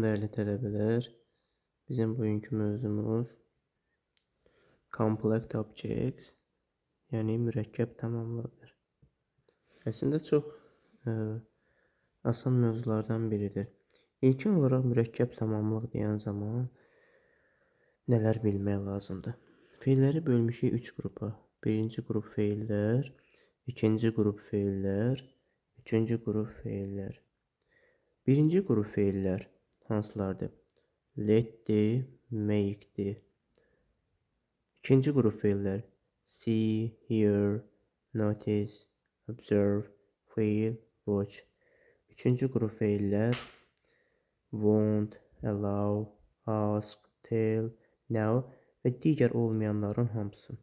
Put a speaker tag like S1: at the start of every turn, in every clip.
S1: Salam dəyərli tələbələr. Bizim bugünkü mövzumuz Complex Objects, yəni mürəkkəb tamamlıqdır. Əslində çox asan mövzulardan biridir. İlkin olaraq mürəkkəb tamamlıq deyən zaman nələr bilmək lazımdır? Feilləri bölmüşük 3 qrupa. Birinci qrup feillər, ikinci qrup feillər, üçüncü qrup feillər. Birinci qrup feillər hansılardır? Let'dir, make'dir. İkinci qrup feillər see, hear, notice, observe, feel, watch. Üçüncü qrup feillər want, allow, ask, tell, know və digər olmayanların hamısı.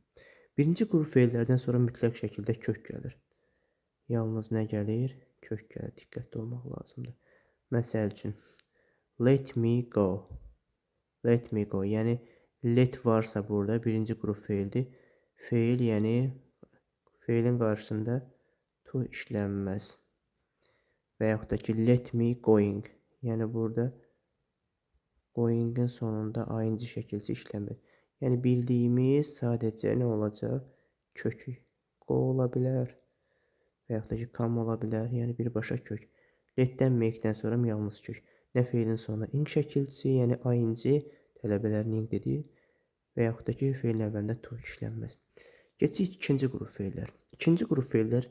S1: Birinci qrup feillərdən sonra mütləq şəkildə kök gəlir. Yalnız nə gəlir? Kök gəlir. Diqqətli olmaq lazımdır. Məsəl üçün, let me go. Let me go. Yəni let varsa burada birinci qrup feildir. Feil, yəni feilin qarşısında to işlənməz. Və yaxud da ki, let me going. Yəni burada going'in sonunda ing şəkilsi işlənmir. Yəni bildiyimiz sadəcə nə olacaq? Kökü. Go ola bilər və yaxud da ki, come ola bilər. Yəni birbaşa kök. Let'dən, make'dən sonra yalnız kök. Nə feilin sonuna ing şəkilçisi, yəni ing, tələbələrin ing dediyi və yaxud da ki, feilin əvvəlində to işlənməz. Keçik ikinci qrup feillər. İkinci qrup feillər,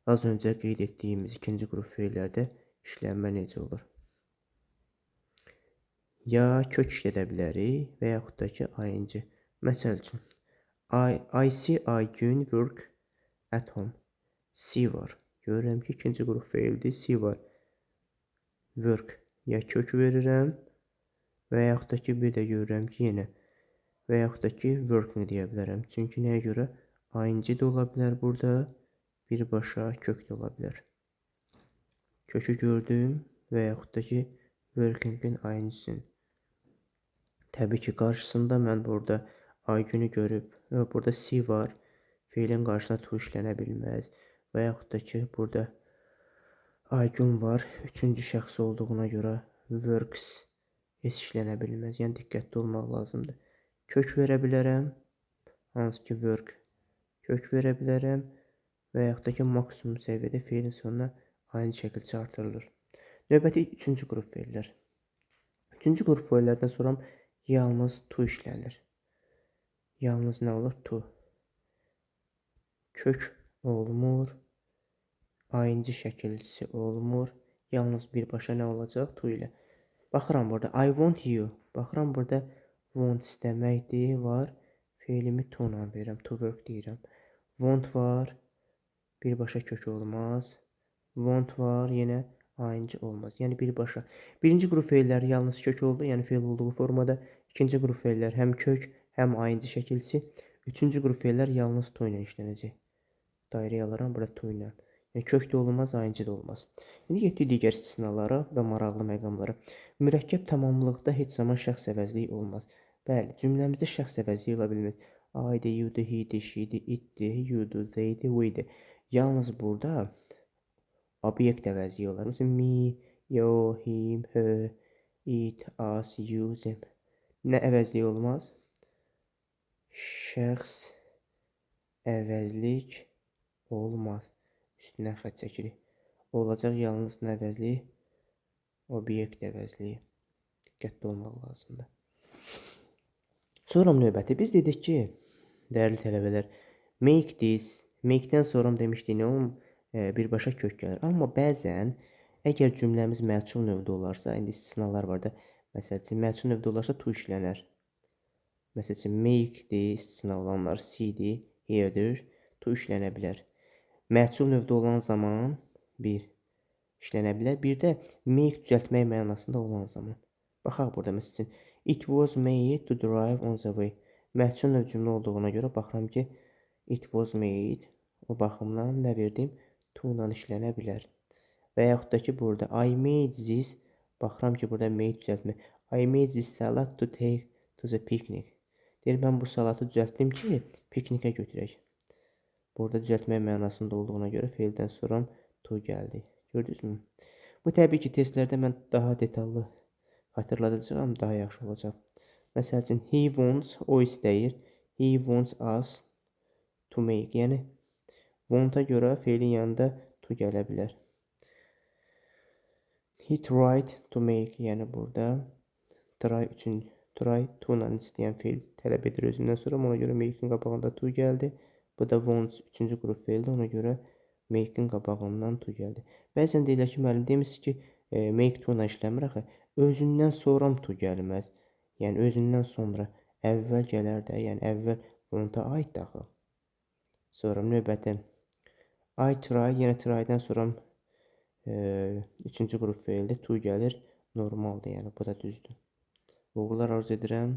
S1: az öncə qeyd etdiyimiz ikinci qrup feillərdə işlənmə necə olur? Ya kök işlədə bilərik və yaxud da ki, ing. Məsəl üçün, I see Aygün work at home. See var. Görürəm ki, ikinci qrup feildir. See var. Work. Ya kök verirəm və yaxud da ki, bir də görürəm ki, yenə və yaxud da ki, working deyə bilərəm. Çünki nəyə görə? Ing də ola bilər burada, birbaşa kök də ola bilər. Kökü gördüm və yaxud da ki, working'in ing-sini. Təbii ki, qarşısında mən burada Aygünü görüb, burada see var, feilin qarşısına to işlənə bilməz. Və yaxud da ki, burada Aygün var, üçüncü şəxs olduğuna görə works s işlənə bilməz. Yəni diqqətli olmaq lazımdır. Kök verə bilərəm, hansı ki work kök verə bilərəm və yaxud da ki, maksimum səviyyədə feilin sonuna ing şəkilçi artırılır. Növbəti üçüncü qrup feillər. Üçüncü qrup feillərdən sonra yalnız to işlənir. Yalnız nə olur? To. Kök olmur. Ing şəkilçisi olmur. Yalnız birbaşa nə olacaq? To ilə. Baxıram burada I want you. Baxıram burada want istəməkdir, var. Feilimi to ilə verirəm. To work deyirəm. Want var. Birbaşa kök olmaz. Want var, yenə ing olmaz. Yəni birbaşa. Birinci qrup feillər yalnız kök oldu, yəni feil olduğu formada. İkinci qrup feillər həm kök, həm ing şəkilçisi. Üçüncü qrup feillər yalnız to ilə işlənəcək. Dairəyə alıram burada to ilə. Yəni kök də olmaz, ing də olmaz. İndi getdik digər istisnalara və maraqlı məqamlara. Mürəkkəb tamamlıqda heç zaman şəxs əvəzliyi olmaz. Bəli, cümləmizdə şəxs əvəzliyi ola bilməz. I-dir, you-dur, he-dir, she-dir, it-dir, you-dur, they-dir, we-dir. Yalnız burada obyekt əvəzliyi olar. Məsələn, me, you, him, her, it, us, you, them. Nə əvəzliyi olmaz? Şəxs əvəzlik olmaz. Üstünə xətt çəkirik. Olacaq yalnız nə əvəzliyi? Obyekt əvəzliyi. Diqqətli olmaq lazımdır. Sonra növbəti. Biz dedik ki, dəyərli tələbələr, make this, make-dən sonra demişdik nə olum? Birbaşa kök gəlir. Amma bəzən əgər cümləmiz məchul növdə olarsa, indi istisnalar var da, məsəl üçün, məchul növdə olarsa to işlənər. Məsəl üçün, make-dir, istisna olanlar see-dir, hear-dir, to işlənə bilər. Məchul növdə olan zaman bir işlənə bilər. Bir də make düzəltmək mənasında olan zaman. Baxaq burada məsəl üçün, it was made to drive on the way. Məchul növ cümlə olduğuna görə baxıram ki, it was made, o baxımdan nə verdim? To ilə işlənə bilər. Və yaxud da ki, burada I made this, baxıram ki, burada made düzəltmə. I made this salad to take to the picnic. Deyir, mən bu salatı düzəltdim ki, piknikə götürək. Burada düzəltmək mənasında olduğuna görə feildən sonra to gəldi. Gördünüzmü? Bu təbii ki, testlərdə mən daha detallı Xatırladacağam, daha yaxşı olacaq. Məsəl üçün, he wants, o istəyir. He wants us to make. Yəni, want-a görə feilin yanında to gələ bilər. He tried to make, yəni burada try üçün try to ilə istəyən feil tələb edir özündən sonra. Ona görə make-in qabağında to gəldi. Bu da wants üçüncü qrup feildir. Ona görə make-in qabağından to gəldi. Bəzən deyirlər ki, müəllim demişsiniz ki, make to ilə işləmir axı. Özündən sonra to gəlməz. Yəni özündən sonra əvvəl gələr də, yəni əvvəl want-a aiddir axı. Sonra növbəti I try, yenə try-dan sonra üçüncü qrup feildir. To gəlir. Normaldır, yəni bu da düzdür. Uğurlar arzu edirəm.